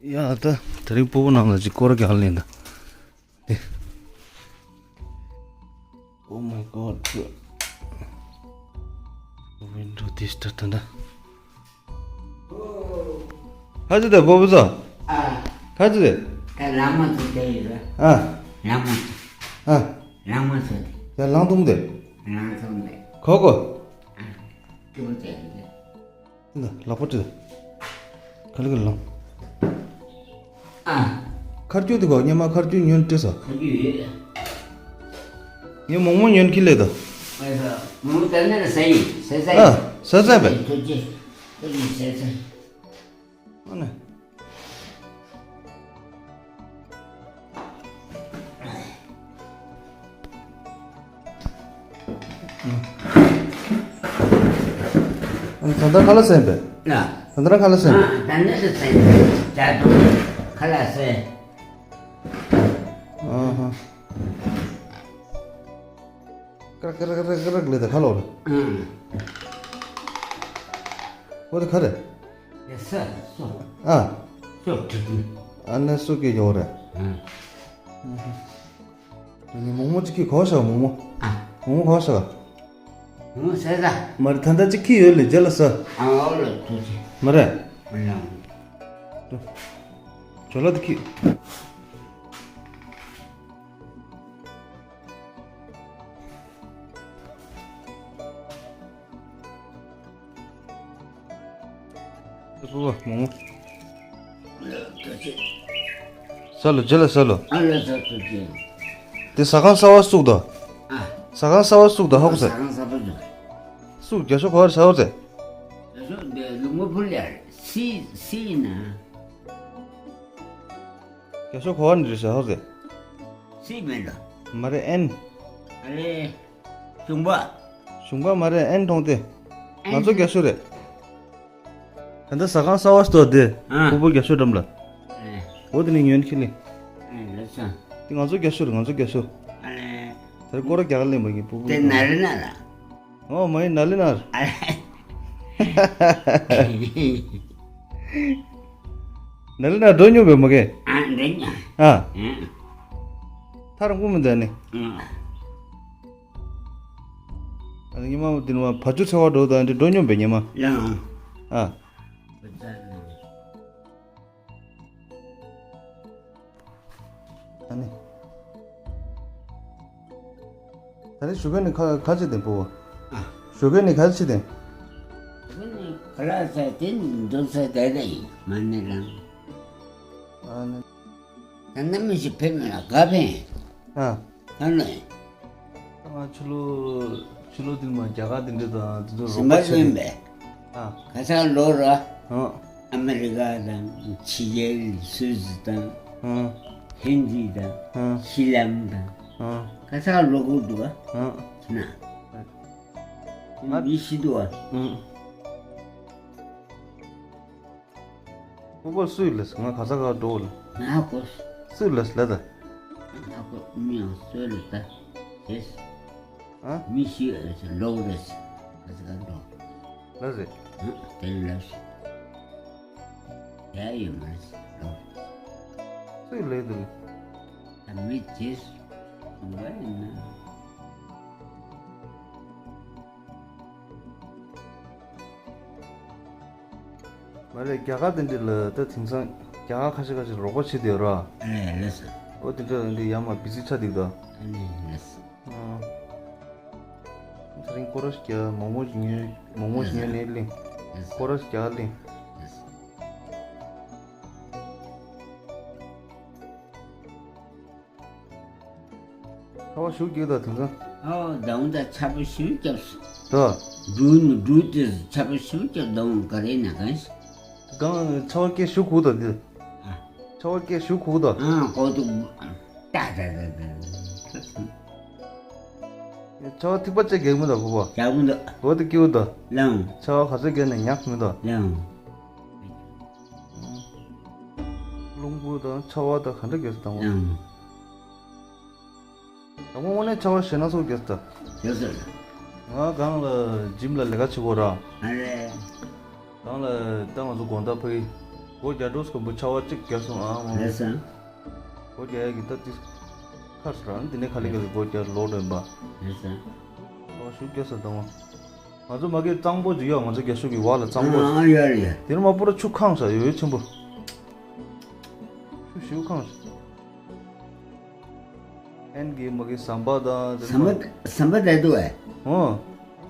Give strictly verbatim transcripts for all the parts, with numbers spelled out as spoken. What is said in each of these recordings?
ཡ་ད། དེ་རིང་སྤོ་བོ་ནང་ལ་ཅིག་སྐོར་ར་རྒྱག་ལེན་ད། དེ། Oh my god. Window this ད་ད་ད། ཁ་ཅི་དེ་སྤོ་བོ་ཚོ། ཨ། ཁ་ཅི་དེ། ད་ལམ་མ་ཚོ་དེ་ཡོད་ར། ཨ། ལམ་མ་ཚོ། ཨ། ལམ་མ་ཚོ་དེ། ཡ་ལང་ཐུང་དེ། ལང་ཐུང་དེ། ཁོ་ཁོ། ཨ། ཀི་བོ་དེ་ཡོད་ར། འདི་ལག་པ་བཀྲུས། ག་ལེར་ལངས། ཨ། ཁ་རྒྱུ་དེ་གོ་སྙེ་མ་ཁ་རྒྱུ་ཉོན་བཀྲུས་སོ། ཁ་རྒྱུ་ཡོད། ངས་མོག་མོག་ཉོན་ཁྱི་ལས་དོ། ཨ་ས། མོག་མོག་ད་ནི་ལ་ཟ་ཡིན་ཟ་ཟ་ཡིན། ཨ། ཟ་ཟ་བས། ཐུགས་རྗེ་ཐུགས་རྗེ་ཟ་ཟ་ཡིན། ཨ་ནི། ད་ལྟ་ཁ་ལག་ཟས་པས། ལ། ད་ལྟ་ཁ་ལག་ཟས། ཨ། ད་ནི་ཟས། ཇ་དུང་ཁ་ལག་ཟས། ཨ་ཧ། ཀ་ར་ཀ་ར་ཀ་ར་ཀ་ར་ལས་ད་ཁ་ལོ་ར། ཨ། འོ་དེ་ཁ་རེད། ཡ་ས་སོ། ཨ། སོ་དྲི་དྲི། ཨ་ནི་སུ་གི་ཡོ་རེད། ཨ། ད་ནི་མོག་མོག་ཅིག་གིས་གོ་ཤག་མོག་མོག་ཨ། མོག་མོག་གོ་ཤག་མོག་མོག་ཟས་ས། མ་རེད་ད་ལྟ་ཅིག་ཁྱི་ཡོད་ལས་རྗེས་ལ་ཟ། ཨ་འོ་ལ་ཐུགས་རྗེ། མ་རེད། ཨ་ལ། ཇོ་ལ་དེ་ཁྱི། སུ་བ་མོ། ས་ལོ་ཇེ་ལ་ས་ལོ། ཨ་ལ་ས་སུ་ཇེ། དེ་ཟ་ཁང་གསར་བ་བཙུགས་དོ། ཨ། ཟ་ཁང་གསར་བ་བཙུགས་དོ་ཧོག་ཟེ། ཟ་ཁང་གསར་བ་བཙུགས། བཙུགས་རྒྱ་ཤོག་ག་བར་ས་ཧོག་ཟེ། རྒྱ་ཤོག་འདི་ལུང་པ་ཕུ་ལེ་སི་སི་ཡིན་ན། རྒྱ་ཤོག་ག་བར་འདི་རེད་ས་ཧོག་ཟེ། སི་མེད་ལ། མ་རེད་ཨེན། ཨ་རེ། གཞུང་པ། གཞུང་པ་མ་རེད་ཨེན་མཐོང་སྟེ། ཨེན། ང་ཚོ་རྒྱ་ཤོག་རེད། ད་ལྟ་ཟ་ཁང་གསར་བ་ཞིག་འདུག་སྟེ། ཨ། ཕུ་བོ་རྒྱ་ཤོག་འགྲམ་ལ། ཨེ། འོ་དེ་ནས་ཉོན་ཁྱི་ལེ། ཨེ་ལགས་སོ། དེ་ང་ཚོ་རྒྱ་ཤོག་རེད་ང་ཚོ་རྒྱ་ཤོག་ཨ་ལེ། དེར་སྐོར་ར་རྒྱག་ལེ་མ་གི་ཕུ་བོ། དེ་ན་རེ་ན་ར། ཨོ་མ་ཡིན་ན་ལེ་ན་ར། ཨ་ལེ། ན་ལེ་ན་འགྲོ་མྱོང་བས་མ་གི། ཨ་འགྲོ་མྱོང་། ཨ། ཨ། ཐར་ངུ་མི་འདའ་ནི། ཨ། ཨ་ནི་ཉི་མ་དེ་ནི་བ་ཕ་ཆུ་ཚེ་བ་འགྲོ་དང་འདི་འགྲོ་མྱོང་བས་ཉི་མ། ཡང་། ཨ། ཨ་ནི། ད་ནི་ཞུ་མཁན་ནི་ཁ་ཁ་ཅིག་དེ་པོ། ཨ། ཞུ་མཁན་ནི་ཁ་ཅིག་དེ། ཞུ་མཁན་ནི་ཁ་ལག་ཟ་དེ་འདུག་ས་དེ་དེ་ཡིན་མ་ནི་རང་། ཨ་ནི། ད་ནི་མི་ཞིག་ཕེབས་མེད་ལ་ག་ཕན། ཨ། ཨ་ནི། ང་ཕྱི་ལོ་ཕྱི་ལོ་འདི་མ་རྒྱ་གར་འདི་འདྲ་དང་འདི་ཚོ་རོགས་པ་བྱས་ཏེ། ཨ། ག་ས་ལོ་ར། ཨ། ཨ་མེ་རི་ཀ་དང་ཕྱི་རྒྱལ་སུད་སི་དང་། ཨ། ཧིན་དི་དང་། ཨ། ཤི་ལམ་དང་། ཨ། ག་ས་ལོ་གུ་འདུག་ཨ། ཨ། ན། ང་མི་ཤི་འདུག་ཨ། ཨ། ཁོ་པར་སུས་ལས་ང་ག་ས་ག་འགྲོ་ལ། ང་གོ། སུས་ལས་ལ་ད། ང་གོ་མི་ཡང་སུས་ལ་ད། ཞེས། ཨ། མི་ཤི་ཨེ་ལོག་རེས། ག་ས་ག་འགྲོ། ལ་རེད། ཨ། དེ་ལ་ལས། དེ་ཡོད་མ་རེད་ལོག་རེས། སུས་ལས་དུ། ད་མི་ཇེས་སུ་བ་ཡིན་ན། མ་རེད་རྒྱ་གར་དེ་འདྲ་ལ་ད་དེང་སང་རྒྱ་གར་ཁ་ཤས་ཁ་ཤས་རོགས་པ་བྱེད་དེ་ཡོད་ར། ཨ་ལས་སོ། ཨོ་དེ་འདྲ་འདི་ཡ་མ་བི་ཟི་ཆ་འདུག་ད། ཨ་ལས་སོ། ཨ། དེ་རིང་སྐོར་ར་ཞིག་རྒྱག་མོག་མོག་ཞིག་ཉོས་མོག་མོག་ཞིག་ཉོས་ནས་གླིང་། སྐོར་ར་ཞིག་རྒྱག་གླིང་། ཆར་པ་ཞུགས་ཀྱིས་ད་དེང་སང་། ཨོ་ད་འུ་ད་ཆར་པ་ཞུགས་རྒྱབ་སོང་། ད། འབྲུ་ནི་འབྲུ་དེ་ཆར་པ་ཞུགས་རྒྱབ་ད་འུ་ག་རེ་ན་གང་ཞིག་གང་ཆར་པ་སྐད་ཞུགས་གུག་ད་འདི། ཨ། ཆར་པ་སྐད་ཞུགས་གུག་ད། ཨ་གོ་འདུག་ད་ད་ད་ད། ཆར་པ་ཐིགས་པ་ཅིག་རྒྱག་མི་ད་གུག་པ། རྒྱག་མི་འདུག་འོ་དེ་སྐྱིད་པོ་ད། ལའང་། ཆར་པ་ག་ཚོད་རྒྱག་ནས་ཉག་མི་འདུག་ལའང་། རླུང་བུ་དང་ཆར་པ་དང་ག་འདྲ་རྒྱག་ས་དང་བ། ཡང་། དང་པོ་དངོས་གནས་ཆར་པ་ཞེ་ན་སོགས་རྒྱག་ས་དང་། རྒྱག་ས་རེད། ང་གང་ལ་ཇིམ་ལ་ལས་ཀ་བྱེད་དགོས་ར། ཨ་རེད། གང་ལ་ད་ང་ཚོ་དགོང་དག་ཕ་གི་ སྒོ་རྒྱག་འགྲོ་སྐམ་པོ་ཆར་པ་གཅིག་བརྒྱབ་སོང་ཨ་མ། རེད་ས། སྒོ་རྒྱག་ཡ་གི་ད་ཏི་ཁར་སོང་ར་འདི་ནས་ཁ་ལི་ག་གི་སྒོ་རྒྱག་ལོག་འགྲོ་ཡིན་པ། རེད་ས། ཨོ་ཤུགས་རྒྱག་ས་དང་བ། ང་ཚོ་མ་གི་གཙང་པོ་ཅིག་ཡོད། ང་ཚོ་རྒྱ་ཤུག་གི་བར་ལ་གཙང་པོ་ཨ་ཡོད་རེད། དེ་ནས་མ་པུ་ར་ཆུ་ཁེངས་ས་ཡོད་ཡོད་ཆེན་པོ། ཆུ་ཞིའུ་ཁེངས་ས། ཨན་གི་མ་གི་ཟམ་པ་དང་དེ་ཟམ་པ་ཟམ་པ་བསྡད་འདུག་ཨེ། ཨོ།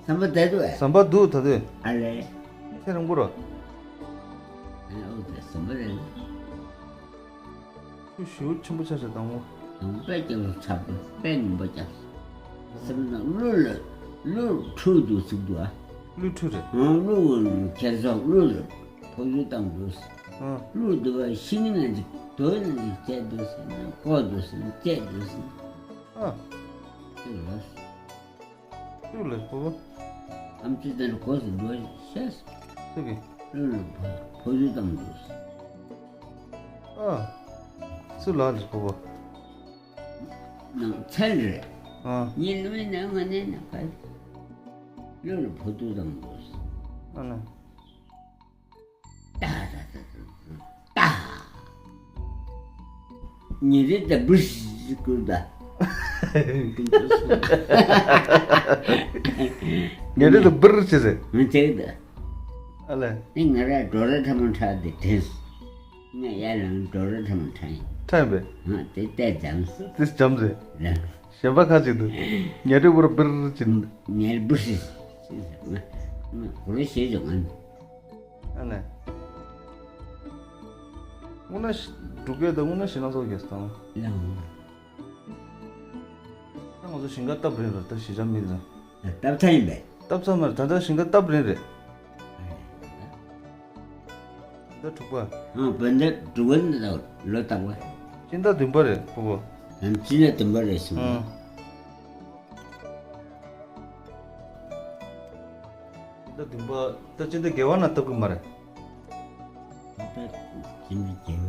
ཟམ་པ་བསྡད་འདུག་ཨེ། ཟམ་པ་འདུག་ད་དུས། ཨ་ལེ། ཁྱེད་རང་པུ་ར། ཨ་ཨོ་དེ་ཟམ་པ་བསྡད་འདུག་ཆུ་ཞིའུ་ཆེན་པོ་ཆགས་ཤག་དང་པོ། དང་པོ་དཔེ་རྒྱབ་ལ་ཚ་པོ་དཔེ་ངན་པ་རྒྱབ། སེམས་ནང་གླུ་ལ་གླུ་འཁྲུག་འདུག་ཟུག་འདུག་ཨ། གླུ་འཁྲུག་རེད། ཨང་གླུ་ཁྱེད་ཚོ་གླུ་ལ་ཕོ་ཡུ་བཏང་འདུག་ཨང་། གླུ་འདུག་པ་ཤིང་ནང་ཅིག་རྡོའི་ནང་ཅིག་བཅད་འདུག་ཟེར་ན་ཀོ་འདུག་ཟེར་ན་བཅད་འདུག་ཟེར་ན། ཨ། ཅི་ལ། ཅི་ལ་ཕོ་བོ། ཨམ་ཅི་དང་གོ་སུ་འགྲོ་ཤེས། སུ་གི། ཨུ་ཕོ་ཡུ་དང་འགྲོ། ཨ། སུ་ལ་ལ་ཕོ་བོ། ནང་ཚན་རེད། ཨ། ཉིན་མོའི་ནང་ང་ནས་ན་ཁ། ལོ་ལ་ཕོ་ཏུ་དང་འགྲོ། ཨ་ན། ཏ་ཏ་ཏ་ཏ་ཏ། ཉེ་རེ་ད་བུ་ཞིག་ཀུར་ད། ཉེ་རེ་ད་བུར་ཆེ་ཟེར། མི་ཚེ་ད། ཨ་ལེ། ནི་ང་ར་འགྲོ་ར་ཐ་མ་ཁྲག་དེ་དྲན། ང་ཡར་ལངས་འགྲོ་ར་ཐ་མ་ཁྲག་ཡིན། ཁྲག་ཡིན་པས། ང་དེ་ལྟས་འཇམ། དེ་འཇམ་ཟེར། ར། གཞན་པ་ཁ་ཅིག་ཏུ། ཉེ་རེ་བུར་བུར་ཅིག་ཉེ་རེ་བུར་ཞིག་ང་ང་གོ་ར་ཤེས་བྱུང་ང་། ཨ་ནི། དངོས་གནས་ཤི་འབྲུག་སྐད་དང་དངོས་གནས་ཤི་ན་སོགས་རྒྱས་སུ་བཏང་། ལའང་། ད་ང་ཚོ་ཞིང་ཁ་བཏབ་རན་རེད་ད་གཞིས་ཆགས་མི་ཚོ། བཏབ་ཚར་ཡིན་པས། བཏབ་ཚར་མ་རེད་ད་ལྟ་ཞིང་ཁ་བཏབ་རན་རེད། ད་དྲུག་པ། ཨང་བོད་ཟླ་དྲུག་པ་ནས་ད་ལོ་བཏབ་པ། སྤྱི་ཟླ་བདུན་པ་རེད་ཕུ་བོ། ཨང་སྤྱི་ཟླ་བདུན་པ་རེད་སོང་། ཨང་། ད་བདུན་པ་ད་ཅི་འདྲ་དགེ་བ་ན་བཏབ་གི་མ་རེད། ད་ཅི་འདྲ་དགེ་བ།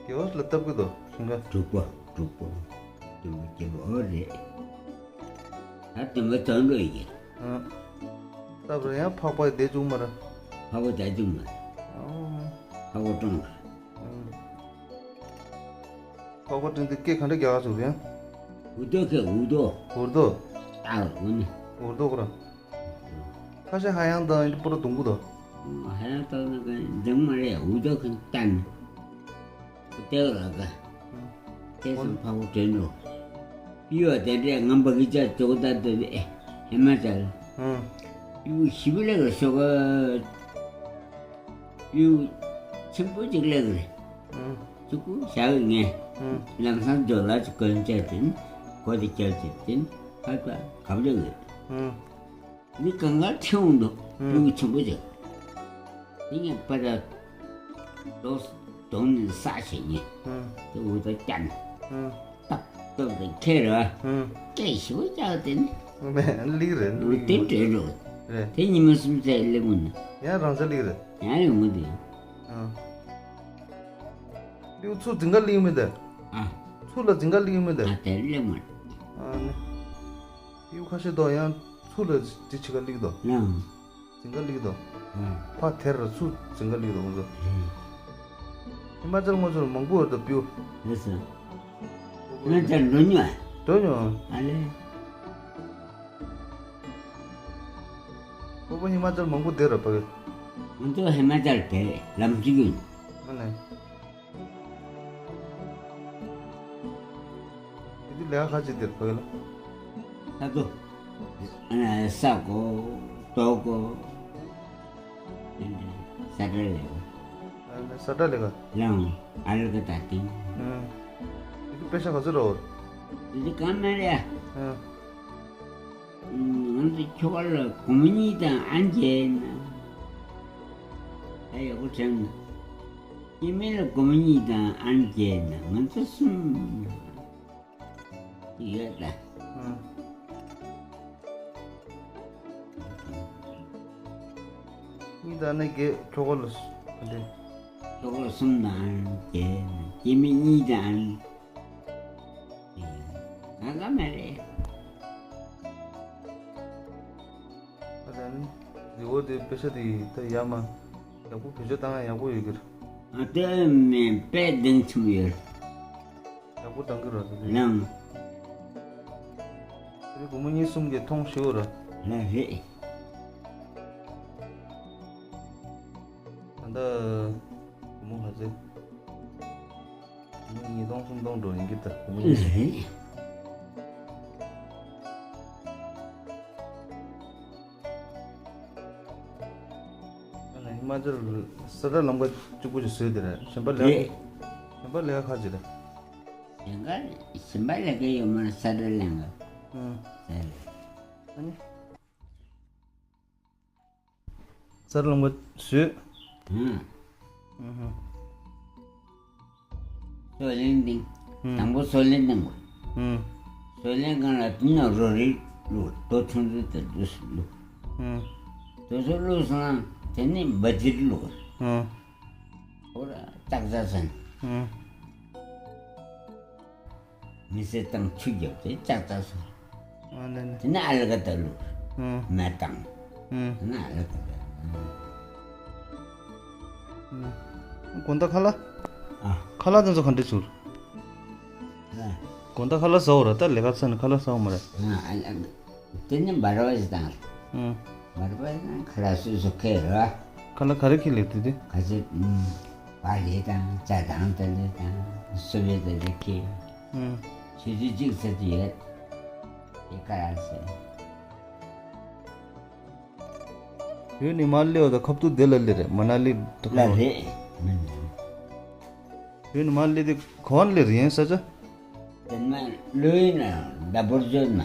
དགེ་བ་ལ་བཏབ་གི་འདུག་ཞིང་ཁ། དྲུག་པ་དྲུག་པ། བདུན་པ་དགེ་བ་ཨོ་རེད། ད་བདུན་པ་དོན་འགྲོ་ཡི་གེ། ཨ། བཏབ་རེད་ཡང་ཕག་པ་བསྡད་བཅུག་མ་རེད། ཕག་པ་བསྡད་བཅུག་མ་རེད། ཨོ། ཕག་པ་བཀྲོངས་རེད། ཨ། ཕག་པ་བཀྲོངས་དུས་སྐད་ག་འདྲ་རྒྱག་ག་བཅུག་རེད། འུར་རྡོ་ཁེ་འུར་རྡོ། འུར་རྡོ། ད་འུར་ནི། འུར་རྡོ་ཁོ་ར། ཁ་ཤས་ཧ་ཡང་དང་ཡིན་པོ་ར་དུང་གུ་དོ། ཧ་ཡང་དང་ན་ག་འདང་མ་རེད་འུ་དོ་ཁན་ཏན། ཏེ་ར་ག་ཏེ་སང་ཕ་བོ་དྲན་ནོ། ཡོ་དེ་འདྲས་ངམ་པ་གི་ཅག་ཅོག་ད་དེ་ཨེ་ཧེ་མ་ཅག་ཡུ་ཞི་བི་ལ་ག་ཤོ་ག་ཡུ་ཆེན་པོ་ཅིག་ལ་ག་རེད། ཅུ་གུ་ཞག་ངས་ལམ་སང་ཇོ་ལ་ཅིག་གོན་ཅག་དེ་ནི་གོ་དེ་སྐྱབས་ཅིག་དེ་ནི་ཧ་ཀ་གབ་ལ་ག་རེད། འདི་གང་ག་ཁྱེར་འོང་དུ་ཨུ་ཕྲུ་གུ་ཆེན་པོ་ཅིག་འདི་ངས་པ་ད་རྡོ་རྡོ་ནི་ས་ཞེ་ཉེ་དེ་འུ་ད་བསྐྱལ་ནས་སྟབས་སྟབས་དེ་ཁྱེར་ར་སྐད་ཞེ་པོ་རྒྱག་དེ་ནི་ལིག་རེད་འུ་ལིག་དེ་འདྲེ་འགྲོ་རེད། དེ་ཉི་མ་གསུམ་ཚད་ལེགས་མོ་ནི་ཡང་རང་ཚ་ལིག་རེད། ཡང་ཡོང་གི་འདུག་ལིག་ཚུར་འཛིན་ག་ལིག་མི་འདུག་ཨ་ཚུར་ལ་འཛིན་ག་ལིག་མི་འདུག་ཨ་དེ་ལེགས་མོ་རེད། ཨ་ནི། ཡུ་ཁ་ཤས་དོ་ཡང་ཚུར་ལ་ཅི་ཆི་ག་ལིག་དོ། ཡང་། ཟིང་ག་ལིག་དོ། ཡང་། ཕ་དེར་ཚུར་ཟིང་ག་ལིག་དོ་ང་ཚོ། ཧི་མ་ཅལ་ང་ཚོར་མང་པོ་ཡོད་དོ་པིའུ། ལགས་སོ། ང་ཚོ་འགྲོ་མྱོང་། འགྲོ་མྱོང་། ཨ་ལེ། ཁོ་པ་ཧི་མ་ཅལ་མང་པོ་དེ་ར་ཕ་གི། ང་ཚོ་ཧི་མ་ཅལ་དེ་ལམ་གཅིག་ཡིན། ཨ་ནི། དེ་དུས་ལས་ཀ་ག་ཅི་དེར་བོད་ལ། ས་རྡོ། ཨ་ནི་ས་གོ། རྡོ་གོ། དེ་འདྲ་ས་ཁྲ་ལས་ཀ་ཨ་ནི་ས་ཁྲ་ལས་ཀ་ལའང་ཨ་ལ་ཀ་ད་ཏིང་། ཨ། དེ་དུས་པེ་ཤ་ག་ཚོད་རོ། དེ་དུས་གང་མེད་རེད། ཨ། ང་ཚོ་ཁྱོ་ག་ལ་སྒོར་མོ་གཉིས་དང་ཨན་བརྒྱད་ན། ད་ཡག་པོ་དྲན་ན། སྐྱེ་དམན་ལ་སྒོར་མོ་གཉིས་དང་ཨན་བརྒྱད་ན་ང་ཚོ་གསུམ་ཡོད་ད། ཨང་། གཉིས་དང་ནི་བརྒྱད་ཁྱོ་ག་ལ་ཨ་འདྲེ། ཁྱོ་ག་ལ་གསུམ་དང་ཨན་བརྒྱད་ན་སྐྱེ་དམན་གཉིས་དང་ཨན། ང་ག་མ་རེད། ཨ་ད་ནི་རི་བོ་དེ་པེ་ཤ་དེ་ད་ཡ་མ་ཡག་པོ་བེད་སྤྱོད་བཏང་ཡ་ཡག་པོ་ཡོད་གི་རེད། ཨ་ལྟོས་མེད་པས་གདེང་ཆུང་ཡོད། ཡག་པོ་གཏང་གི་རེད་དེ། ལང་། དེ་སྒོར་མོ་གཉིས་གསུམ་གྱིས་མཐོང་ཤོར་ར། ལ་རེད། ད་ལྟ་སྒོར་མོ་ག་ཚོད། སྒོར་མོ་ཉིས་སྟོང་སུམ་སྟོང་འགྲོ་ཡིན་གྱི་ད་སྒོར་མོ་གཉིས་གསུམ། རེད། ཨ་ནི་ཧི་མ་ཅལ་ས་ཁྲ་ལམ་ཁ་གཅིག་པོ་ཅིག་བཟོས་དེ་རེད། གཞན་པ་ལས་རེད། གཞན་པ་ལས་ཁ་ཅིག་རེད། གཞན་ཁ་གཞན་པ་ལས་ཀ་ཡོད་མ་རེད། ས་ཁྲ་ལམ་ཁ། ཨང་། ས་རེད། ཨ་ནི། ས་ཁྲ་ལམ་ཁ་བཟོས། ཨང་། ཨང་། སོ་ལན་ཏིང་། ཨང་། དང་པོ་སོ་ལན་ཏིང་། ཨང་། སོ་ལན་སྒང་ལ་དུ་ནོ་རོ་རི་བླུགས། རྡོ་ཆུང་ཆུང་དེ་དུས་སུ་བླུགས། ཨང་། དུས་སུ་བླུགས་སོང་ན་དེ་ནི་བ་ཇིར་བླུགས། ཨང་། འོ་ར་ཙག་ཙག་སོང་། ཨང་། མི་སེར་དང་ཆུ་རྒྱབ་སྟེ་ཙག་ཙག་སོང་། ཨ་ལེ་ལེ། དེ་ནི་ཨ་ལ་ཀ་ད་བླུགས། ཨང་། མེ་བཏང་། ཨང་། དེ་ནི་ཨ་ལ་ཀ་ད། ཨང་། དགོང་དག་ཁ་ལག་ཨ། ཁ་ལག་དེ་ཚོ་ག་འདྲ་བྱུང་། ཨ། དགོང་དག་ཁ་ལག་ཟ་འོ་ར། ད་ལས་ཀ་ཚར་ནས་ཁ་ལག་ཟ་འོ་མ་རེད། ཨ་ཨ་ཨ། དེ་ནི་འབར་བ་ཞིག་དང་། ཨང་། འབར་བ་ནི་ཁ་ལག་སོ་སོ་ཁེ་ར། ཁ་ལག་ག་རེ་ཁེ་ལེ་དེ་དེ། ག་ཚོད། ཨུམ། བག་ལེབ་དང་ཇ་དང་དེ་ལེ་དང་སོ་པའི་དེ་ལེ་ཁེ། ཨང་། ཆུ་ཚོད་གཅིག་ཚར་གྱི་ཡོད། དེ་ཁ་ལག་ཟེར། བོད་ནས་མར་སླེབས་པ་དང་ཁ་ཐུག་དེ་ལ་སླེབས་རེད། མ་ན་ལི་འགྲོ་ལ་གི་རེད། བོད་ནས་མར་སླེབས་དེ་ག་པར་སླེབས་རེད། ཡིན་ས་ཆ། དེ་ནས་ལོས་ཡིན་ན་ཌ་བོར་ཛོན་ན།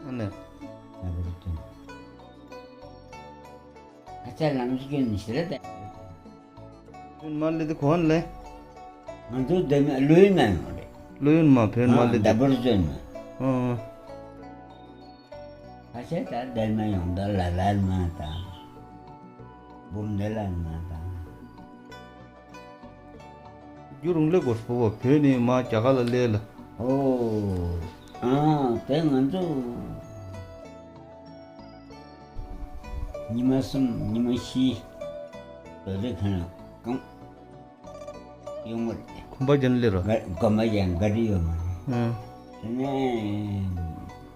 ཨ་ནི། ཌ་བོར་ཛོན། ཨ་ཅག་ལམ་ཞིག་ཡོད་ནི་ཞིག་རེད་དེ། བོད་མར་སླེབས་དེ་ག་པར་སླེབས། ང་ཚོ་འདི་ནས་ལོས་ཡིན་ན་ཡོང་རེད། ལོས་ཡིན་མ་བོད་མར་སླེབས་དེ། ཌ་བོར་ཛོན་ན། ཨང་། ཁ་ཤས་ད་འདན་མ་ཡོང་ད་ལ་ལར་མ་དང་། འབུམ་སྡེ་ལར་མ་དང་། རྒྱུ་རུང་ལེ་གོ་སྤོ་བོ་བོད་ནས་མ་རྒྱ་གར་ལ་སླེབས་ལ། ཨོ། ཨང་། དེ་ང་ཚོ་ཉི་མ་གསུམ་ཉི་མ་བཞི་དོ་རེ་ཁ་ན་གང་ཡོང་བ་རེད། གོམ་པ་རྒྱག་ནས་སླེབས་རོ། ག་གོམ་པ་རྒྱག་ག་རེ་ཡོད་མ་རེད། ཨང་།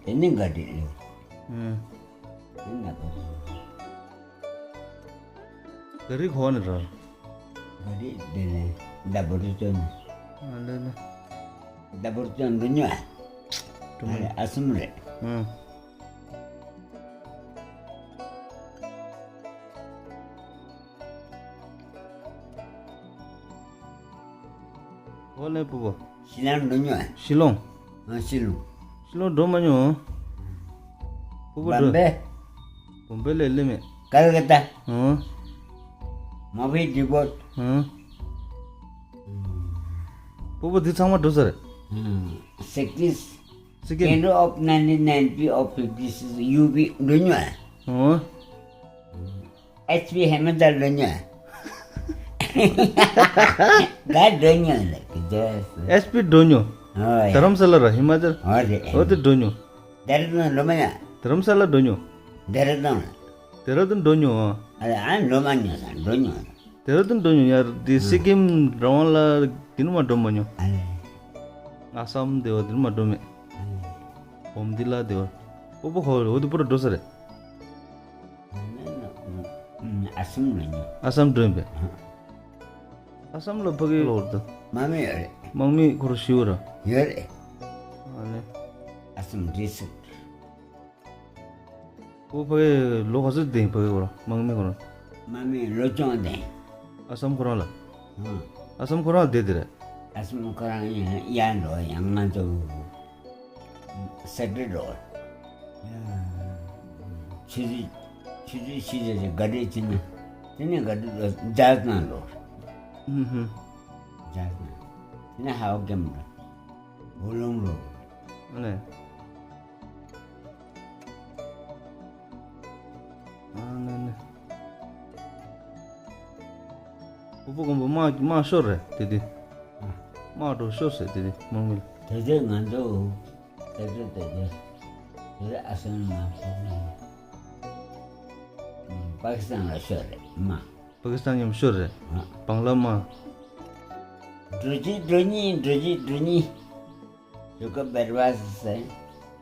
དེ་ནས་དེ་ནས་ག་རེ་སླེབས། ཨང་། དེ་ན་ག་རེ། ག་རེ་གོ་ནས་རོ། ག་རེ་དེ་ནས་ཌ་བོར་ཛོན། ཨ་ལེ་ལེ། ཌ་བོར་ཛོན་འགྲོ་ཉོ། འགྲོ་མ་ཨ་སམ་རེད། ཨང་། ཨོ་ལེ་སྤོ་བོ། ཤི་ལོང་འགྲོ་མྱོང་། ཤི་ལོང་། ཨ་ཤི་ལོང་། ཤི་ལོང་འགྲོ་མ་མྱོང་། སྤོ་བོ་འགྲོ། བོམ་བེ། བོམ་བེ་ལ་སླེབས་མེད། ཀལ་ཀ་ཏ། ཨང་། མ་བི་ཌི་བོར། ཨང་། སྤོ་བོ་འདི་ཚང་མ་འགྲོ་ས་རེད། སིག་ཏིས། སི་ཀིམ། Candle of ninety-nine P of fifty-six U B འགྲོ་མྱོང་། ཨང་། ཨེཆ་པི་ཧེ་མ་ད་འགྲོ་མྱོང་། ད་འགྲོ་མྱོང་ལ་གི་ད། ཨེཆ་པི་འགྲོ་མྱོང་། ཨོ་ཡ། དྷ་རམ་ས་ལ་ར་ཧི་མ་ཅལ། ཨོ་རེད། ཨོ་དེ་འགྲོ་མྱོང་། དྷ་ར་དུན་འགྲོ་མ་མྱོང་། དྷ་རམ་ས་ལ་འགྲོ་མྱོང་། དྷ་ར་དུན། དྷ་ར་དུན་འགྲོ་མྱོང་། ཨ་ཨ་འགྲོ་མ་མྱོང་ས་འགྲོ་མྱོང་། དྷ་ར་དུན་འགྲོ་མྱོང་ཡ། དེ་སི་ཀིམ་རང་དབང་ལ་དེ་ནི་མ་འགྲོ་མ་མྱོང་། ཨ་ཨ་སམ་དེ་བ་དེ་ནི་མ་འགྲོ་མེད། ཨ་བོམ་དི་ལ་དེ་བ། ཨོ་པོ་ཧོ་ཨོ་དེ་པུ་ར་འགྲོ་ས་རེད། ཨ་སམ་ལ་ཉོ། ཨ་སམ་འགྲོ་ཡིན་པས། ཨ་སམ་ལ་ཕ་གི་ལོར་དུ། མ་མི་ཡོད་རེད། དམག་མི་ཁོ་ར་ཤི་བ་ར། ཡོད་རེད། ཨ་ནི། ཨ་སམ་རི་སུ། ཁོ་ཕ་གི་ལོ་ག་ཚོད་བསྡད་ཕ་གི་ཁོ་ར་དམག་མི་ཁོ་ར། མ་མི་ལོ་ཆུང་བསྡད། ཨ་སམ་ཁོ་རང་ལ། ཨ་སམ་ཁོ་རང་བསྡད་དེ་རེད། ཨ་སམ་ཁོ་རང་ཡང་ཡར་འགྲོ་ཡང་ང་ཚོ། སེ་ཀྲི་རོ། ཆུ་ཚོད་ཆུ་ཚོད་ཕྱེད་ཀ་ཅིག་ག་རེ་ཕྱིན་ན། དེ་ནས་ག་རེ་རོ་ཇཱ་ཛ་ནང་འགྲོ། ཧུམ་ཧུམ། ཇཱ་ཛ་ནང་། དེ་ནས་ཧའོ་ཀེམ་འགྲོ། ཧུ་ལུང་འགྲོ། ཨ་ནི། ཨ་ནི་ནི། ཨུ་པུ་ཀོང་པོ་དམག་དམག་ཤོར་རེད་དེ་དུས། དམག་འགྲོ་ཤོར་ཟེར་དེ་དུས་དམག་མི་ལ། དེ་དུས་ང་ཚོ་དེ་དུས་དེ་དུས་དེ་དུས་ཨ་སམ་དམག་ཤོར་ནས་པ་ཀི་སི་ཐན་ལ་ཤོར་རེད་དམག་པ་ཀི་སི་ཐན་མཉམ་ཤོར་རེད། ཨ། བང་ལ་དམག་ འགྲོ་གཅིག་འགྲོ་གཉིས། འགྲོ་གཅིག་འགྲོ་གཉིས། ཞོགས་ཀ་བེར་བ་ཟེར།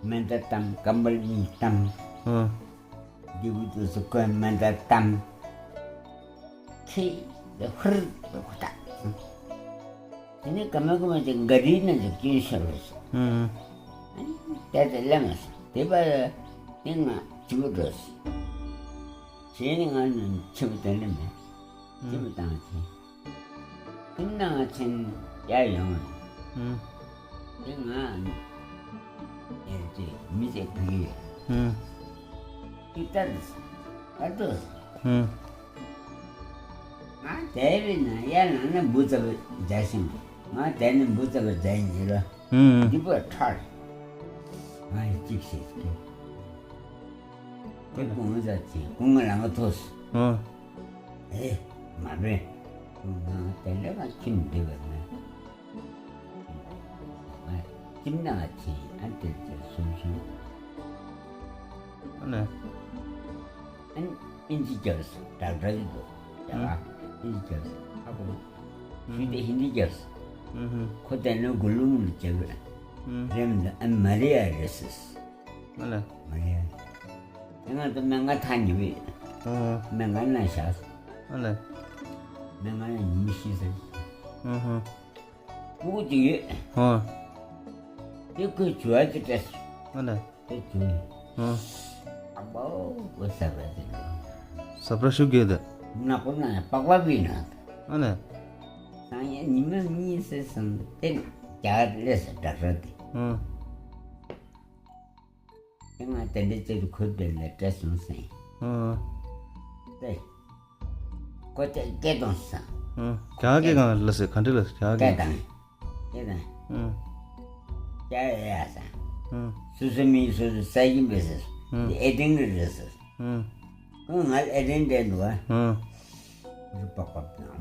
མེ་མདའ་བཏང་། ཀམ་པལ་གཉིས་བཏང་། ཨ། འདི་བུ་དུ་སུ་ཁོས་མེ་མདའ་བཏང་། ཁྱི་ཧུར་ཧུར་ད། དེ་ནས་ཀ་མ་ཀ་མ་ཅིག་ག་རིའི་ནང་ཅིག་སྐྱོན་ཤོར་བ་ཞིག་ཨ། དེ་ཚོ་ལེན་མ་སོང་། དེ་བར་དེ་ང་ཕྱི་པོ་འགྲོ་སོང་། གཞན་ནི་ང་ནི་ཕྱི་པོ་དེ་ནི་མེད། ཕྱི་པོ་བཏང་ཚེ། དེ་ནང་ང་ཚན་ཡར་ཡོང་བ་ཡིན། དེ་ང་ཨེ་ཙི་མི་ཚེ་ཕུལ་ཡོད། དེ་ལྟར་ཨ་ཏོ། ང་དེ་བས་ན་ཡར་ལངས་ན་འབུ་ཙམ་མཇལ་ཤིང་། ང་དེ་ནི་འབུ་ཙམ་མཇལ་ཡིན་ར། འདི་པོ་ཁྲར། ང་ཡི་གཅིག་བྱེད་ཀྱི། དེ་ཀུན་ཟ་ཚེ་ཀུན་ང་ལ་ང་ཐོས། ཨེ། མ་རེད། ང་དེ་འདྲ་ང་ཁྱིམ་འདི་བ་ན། ཁྱིམ་ནང་ང་ཚེ་ཨ་དེ་ཚེ་སོང་སོང་། ཨ་ནི། ཨན། ཨིན་ཇི་རྒྱབ་སོང་། ཌོག་ཊར་ཅིག་འདུག་རྒྱ་གར། ཨིན་ཇི་རྒྱབ་སོང་། ཧ་གོ་མ། ཞུས་ཏེ་ཧིན་དི་རྒྱབ་སོང་། ཁོ་དེ་ནི་གུ་ལུ་མུ་ལུ་རྒྱབ་རེད། རེམ་ད་ཨན་མ་རི་ཡ་རེ་སིས། ཨ་ལེ། མ་རེད། ང་ཚོ་སྨན་ཁང་ཐག་ཉེ་བས། ཨ། སྨན་ཁང་ན་བཞག་ཨ་ལེ། སྨན་ཁང་ན་ཉི་མ་ཤི་ཟེར། ཨ་ཧ། སྤུ་གུ་གཅིག་ཡོད། ཨ། དེ་ཁོས་བྱུ་བ་ཅིག་སྤྲད་སོང་། ཨ་ལེ། དེ་བྱུ་ཨ། ཨ་པའོ་ཁོ་ཟ་བ་ཟེར། ཟ་བྲ་ཤུགས་རྒྱས་དེ། ནག་པོ་ན་པགས་པ་བི་ན། ཨ་ལེ། སང་ཉིན་ཉི་མ་གཉིས་ཙམ་སོང་དེ་རྒྱ་གར་སླེབས་སོང་ཌོག་ཊར་དེ། ཨ། དེ་ང་དེ་འདྲའི་ཅིག་ཁུར་དེ་ལ་སྤྲད་སོང་ཟེར། ཨ། དེ། ཁོ་དེ་སྐད་གཏོང་སོང་། ཨ། རྒྱ་གར་སྐད་གང་ལ་ཟེར། ག་འདྲ་ལ་ཟེར། རྒྱ་གར་སྐད། སྐད་གཏོང་། སྐད་གཏོང་། ཨ། རྒྱ་ཡ་ཡ་ཟེར། ཨ། སོ་སོ་མི་སོ་སོ་ས་ཡིན་པས་ཟེར། ཨ། དེ་ཨེ་ཏིང་གི་རེད་ཟེར། ཨ། ཁོ་ང་ལ་ཨེ་ཏིང་སྤྲད་འདུག་ཨ། ཨ། ཁོ་རུ་པག་པག་དང་ཨ་མ་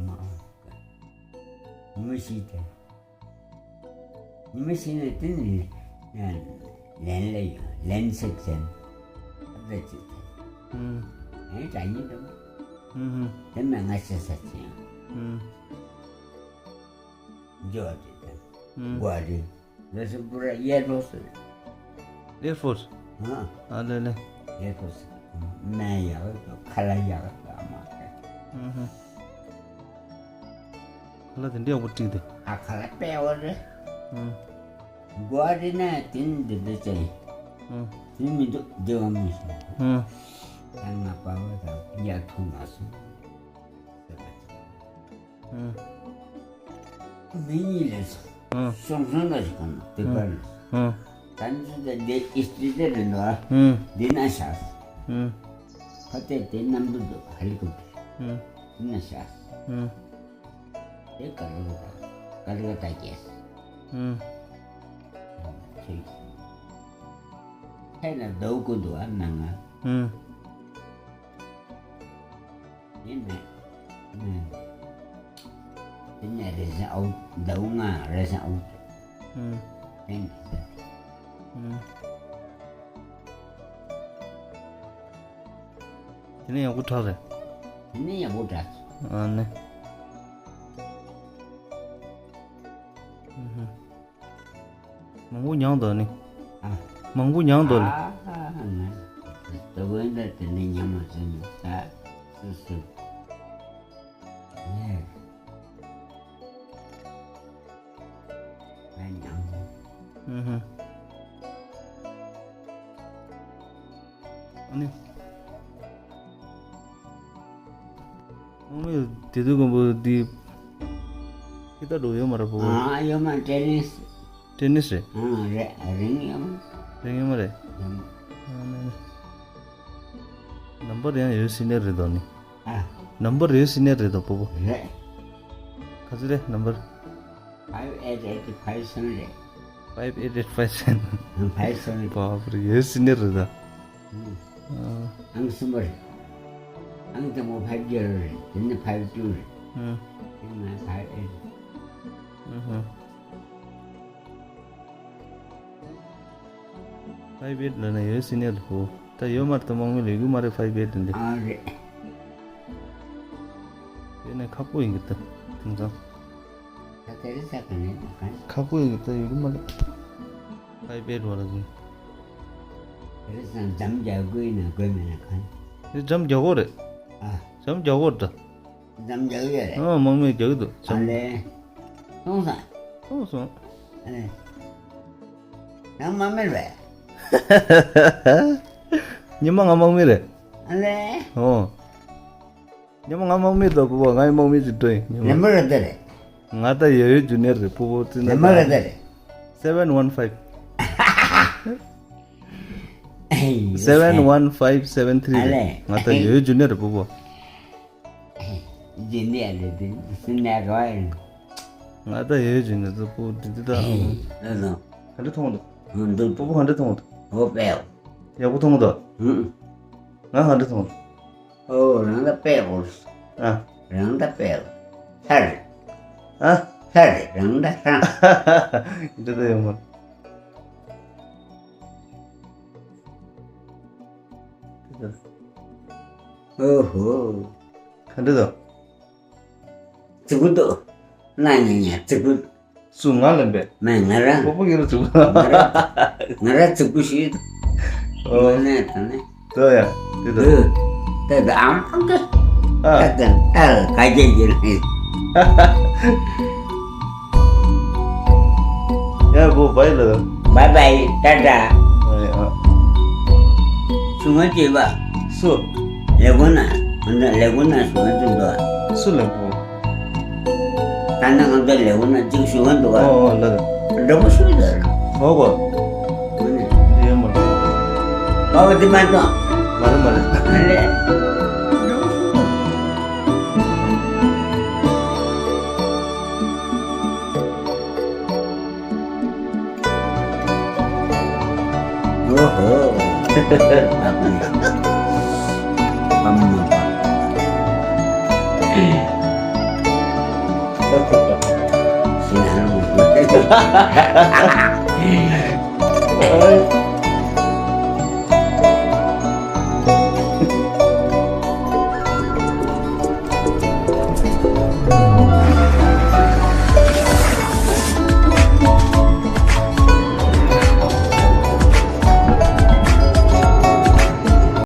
ཨ། མི་ཤི་དེ། ཉི་མ་ཤི་ནས་དེ་ནི་ལན་ལ་ཡོད། ལན་ཚིག་ཅན་ཨ་ཙི་ཅིག་དེ། ཨུམ། ཨེ་དྲ་ཉིན་དུ། ཨུམ། དེ་མ་ང་ཤི་ས་ཅན། ཨུམ། འཇོག་དེ་དང་། ཨུམ། གོ་རི། རེ་སི་པུ་ར་ཨེར་ཕོར་སི། ཨེར་ཕོར་སི། ཨ། ཨ་ལེ་ལེ། ཨེར་ཕོར་སི། སྨན་ཡག་ཁ་ལག་ཡག་ཨ་མ། ཨུམ། ཁ་ལག་དེ་འདྲ་ཡག་པོ་བསྲེས་ཏེ། ཨ་ཁ་ལག་དཔེ་ཡག་པོ་རེད། ཨང་། གོ་རི་ན་དེ་འདི་འདྲ་ཅན། ཨང་། དེ་མི་འདུག་བདེ་བ་མི་ཤེས། ཨང་། ད་ང་པ་བ་དང་ཡ་ཐུག་མ་སོང་། ཨང་། མི་གཉིས་ལས་སོང་། ཨང་། སོང་སོང་ལ་ཞིག་གོ་ན་དེ་གར་ལ། ཨང་། ད་འདི་ད་འདི་ཨིས་ཏི་དེ་རེད་འདུག་ཨ། ཨང་། འདི་ན་བཞག་སོང་། ཨང་། ཁ་གཏད་དེ་གནམ་གྲུ་འདུག་ཧེ་ལི་ཀོབ་ཊར། ཨང་། འདི་ན་བཞག་སོང་། ཨང་། དེ་ཀ་ལོ་ཀ་ཀ་ལོ་ཀ་རྒྱས། ཨང་། ཁྱོད་ཁྱེད་ལ་ཟླ་བ་དགུ་འདུག་ཨ་མ་ང་། ཨང་། ཡིན་མེད། ཨང་། དེ་ནས་རེ་ཟིན་ཨའུ་ཟླ་བ་ལྔ་རེ་ཟིན་ཨའུ། ཨང་། དེ་ནས། ཨང་། དེ་ནས་ཡག་པོ་དྲག་རེད། དེ་ནས་ཡག་པོ་དྲག་ཨ་ནི། ཨུ་ཧུ། མང་པོ་མྱངས་འདུག་ནི། ཨ། མང་པོ་མྱངས་འདུག་ནི། ཨ་ཨ་ཨ། ད་དགོན་པ་དེ་ནས་ཉམས་མ་ཟིན་ནས་ད་སུ་སུ། ཨེ། ཨུ་ཧུ། ཨ་ནི། དམག་མི་དེ་དུས་ཀོང་པོ་འདི་ཁྱི་ད་འགྲོ་ཡོད་མ་རེད་པོ། ཨ་ཡོད་མ། ཊེ་ནིས། ཊེ་ནིས་རེད། ཨ་རེད། རིང་ཡོད་མ། རིང་ཡོད་མ་རེད། ཡོད་མ། ཨ་ནི། ནམ་བར་ཡང་ཡོད་སྲིད་ནི་རེད་དོ་ནི། ཨ། ནམ་བར་ཡོད་སྲིད་ནི་རེད་དོ་པོ་པོ། རེད། ག་ཚོད་རེད་ནམ་བར། ཕའིབ་ཨེཊ་ཨེཊ་ཕའིབ་སེ་བེན་རེད། ཕའིབ་ཨེཊ་ཨེཊ་ཕའིབ་སེ་བེན། ཕའིབ་སེ་བེན། པ་པ་རེད། ཡོད་སྲིད་ནི་རེད་ད། ཨང་གསུམ་པ་རེད། ཨང་དང་པོ་ཕའིབ་ཛི་རོ་རེད། དེ་ནས་ཕའིབ་ཊུ་རེད། ཨང་། དེ་ནས་ཕའིབ་ཨེཊ་རེད། ཨང་ཧ། ཕའིབ་ཨེཊ་ལབ་ན་ཡོད་སྲིད་ནི་རེད་ཧོ། ད་ཡོད་མ་རེད་ད། དམག་མི་ལས་འགུལ་མ་རེད་ཕའིབ་ཨེཊ་འདི། ཨ་རེད། ཡོད་ན་ཁག་པོ་ཡིན་གི་ད་དེང་སང་། ད་དེ་རིང་ས་ག་ནས་ན་ག་ནས། ཁག་པོ་ཡོད་ད་ཡོད་མ་རེད། ཨའི་པེ་ཌི་བ་ལ་ཟིན། དེ་རིང་ས་འཇམ་རྒྱག་དགོས་ན་དགོས་མེད་ན་ག་ནས། དེ་འཇམ་རྒྱག་དགོས་རེད། ཨ། འཇམ་རྒྱག་དགོས་རེད་ད། འཇམ་རྒྱག་ཡོད་རེད། ཨ་དམག་མིས་རྒྱག་གི་འདུག་ཨ་འཇམ། ལེ། མཐོང་སོང་། མཐོང་སོང་། ཨ་ལེ། ཡང་མ་མེད་པས། ཉི་མ་ང་དམག་མི་རེད། ཨ་ལེ། ཨོ། ཉི་མ་ང་དམག་མི་དང་བུ་བ་ང་ཡི་དམག་མི་ཅིག་འགྲོ་ཡིན་ཉི་མ། ལེན་པོ་རེད་ད་རེད། ང་ད་ཡོ་ཡོ་ཇུ་ནི་ཡར་རེད་བུ་བོ་ཙི་ན། ལེན་པོ་རེད་ད་རེད། seven one five seven one five seven three རེད། ང་ད་ཡོ་ཡོ་ཇུ་ནི་ཡར་རེད་བུ་བོ། ཇུ་ནི་ཡར་རེད་དེ་སུ་ནས་ག་བ་ཡིན། ང་ད་ཡོ་ཡོ་ཇུ་ནི་ཡར་བུ་བོ་དེ་དེ་ད། ལ་ལ། ག་འདྲ་མཐོང་འདུག་འདུག་བུ་བོ་ག་འདྲ་མཐོང་འདུག་འོ་པའོ། ཡག་པོ་མཐོང་འདུག་ཧུམ། ང་ག་འདྲ་མཐོང་འདུག་ཨོ་རང་ད་པའོ། ཨ། རང་ད་པའོ། ཧར། ཨ། ཧར་རང་ད་ཧྲང་། འདི་ད་ཡོང་མ། ཨོ་ཧོ། ག་འདྲ་འདུག་རྫིག་པོ་འདུག་ན་ཉ་ཉ་རྫིག་པོ། སུ་ང་ལེན་པས། མེད་ང་རང་། སྤོ་བོ་ཡོད་ར་རྫིག་པོ། ང་རང་ང་རང་རྫིག་པོ་ཞིག་ཨོ། ང་ནས་ད་ནས། ད་ཡ། དེ་ད། ད་ད་ཨམ་ཕང་གི་ཨ། ད་ད་ད་ག་གེ་གེ་ལེ། ཡ་བུ་བའི་ལ། བའི་བའི་ཏ་ཏ། ཨ་ཡ། ཆུང་ང་སྐྱེས་པ། སུ། ལེ་གོ་ན། ང་ཚོ་ལེ་གོ་ན་ཞུ་ག་འཛུལ་འདུག་སུ་ལེ་གོ། ད་ནང་ང་ཚོ་ལེ་གོ་ན་གཅིག་ཞུ་ག་འདུག་ཨོ་ཨོ་ལ། འདྲ་པོ་ཞུ་ཡོད། ཨོ་གོ། ཨོ་ནི། འདི་ཡོད་མ་རེད། ཨོ་འདི་མ་གཏོང་། མ་རེད་མ་རེད། ཨ་ལེ། ཨོ་ཧོ། ཨ་ཕ་ཡ། ཨ་མ། ཤི་ན་ལུ།